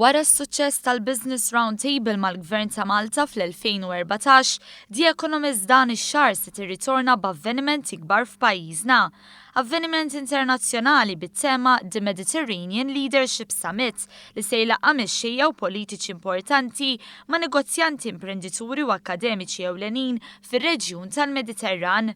Wara s-suċċess tal-Business Roundtable mal-Gvern ta' Malta fl-2014, The Economist dan ix-xahar se tirritorna b'avveniment ikbar f'pajjiżna. Avveniment internazzjonali bit-tema The Mediterranean Leadership Summit li se jlaqqa' mexxejja u politiċi importanti ma' negozjanti, imprendituri u akkademiċi ewlenin fir-reġjun tal-Mediterran.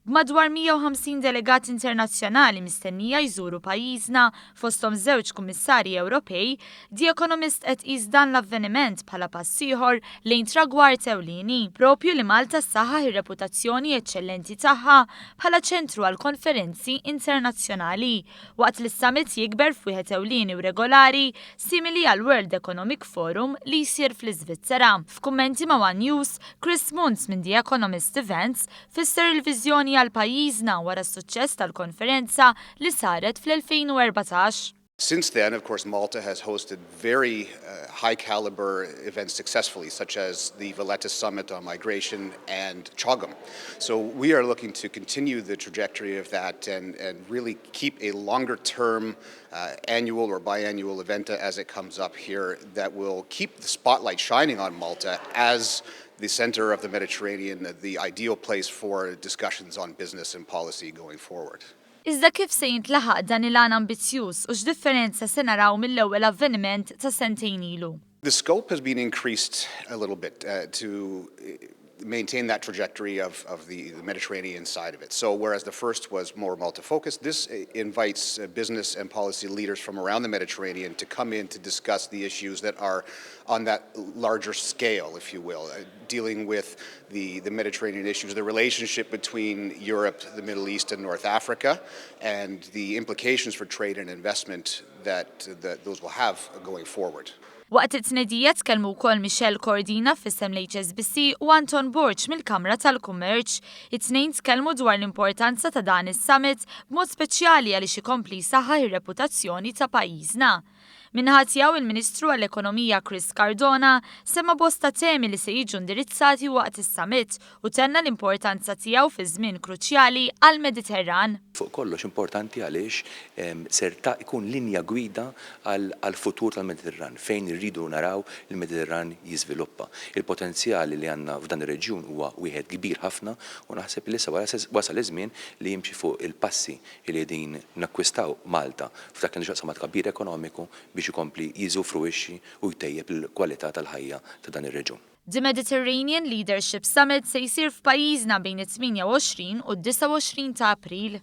B'madwar 150 delegat internazzjonali mistennija jżuru pajjiżna, fosthom żewġ Kummissarji Ewropej, The Economist qed tqis dan l-avveniment bħala pass ieħor lejn tragward ewlieni, propju li Malta ssaħħaħ ir-reputazzjoni eċċellenti tagħha bħala ċentru għal konferenzi internazzjonali, waqt li s-summit jikber f'wieħed ewlieni u regolari simili għall-World Economic Forum li jsir fl-Iżvizzera. F'kummenti ma' one News, Chris Munz minn The Economist Events fisser il-viżjoni għal pajjiżna wara s-suċċess tal-konferenza li saret fl-2014. Since then, of course, Malta has hosted very high caliber events successfully, such as the Valletta Summit on Migration and CHOGM. So we are looking to continue the trajectory of that and really keep a longer term annual or biannual event as it comes up here that will keep the spotlight shining on Malta as the center of the Mediterranean, the ideal place for discussions on business and policy going forward. Iżda kif se jintlaħaq dan il-għan ambizzjuż u x'differenza se naraw mill-ewwel avveniment ta' sentejn ilu? The scope has been increased a little bit to maintain that trajectory of the Mediterranean side of it. So whereas the first was more Malta-focused, this invites business and policy leaders from around the Mediterranean to come in to discuss the issues that are on that larger scale, if you will, dealing with the Mediterranean issues, the relationship between Europe, the Middle East, and North Africa, and the implications for trade and investment that those will have going forward. Waqt it-tnedija tkellmu wkoll Michelle Cordina f'isem l-HSBC u Anton Borg mill-Kamra tal-Kummerċ. It-tnejn tkellmu dwar l-importanza ta' dan is-summit, b'mod speċjali għaliex ikompli jsaħħaħ ir-reputazzjoni ta' pajjiżna. Min-naħa tiegħu, il-Ministru għall-Ekonomija Chris Cardona semma bosta temi li se jiġu indirizzati waqt is-summit u tenna l-importanza tiegħu fi żmien kruċjali għall-Mediterran. Fuq kollox importanti għaliex ser ta' ikun linja gwida għal-futur tal-Mediterran, fejn irridu naraw il-Mediterran jiżviluppa. Il-potenzjali li għandna f'dan ir-reġjun huwa wieħed kbir ħafna u naħseb li issa wasal iż-żmien li jimxi fuq il-passi li qegħdin nakkwistaw Malta f'dak li xaqsam tkabbir ekonomiku biex ikompli jiżufruixxi u jtejjeb il-kwalità tal-ħajja ta' dan ir-reġjun. The Mediterranean Leadership Summit se jsir f'pajjiżna bejn it-28 u d-29 ta' April.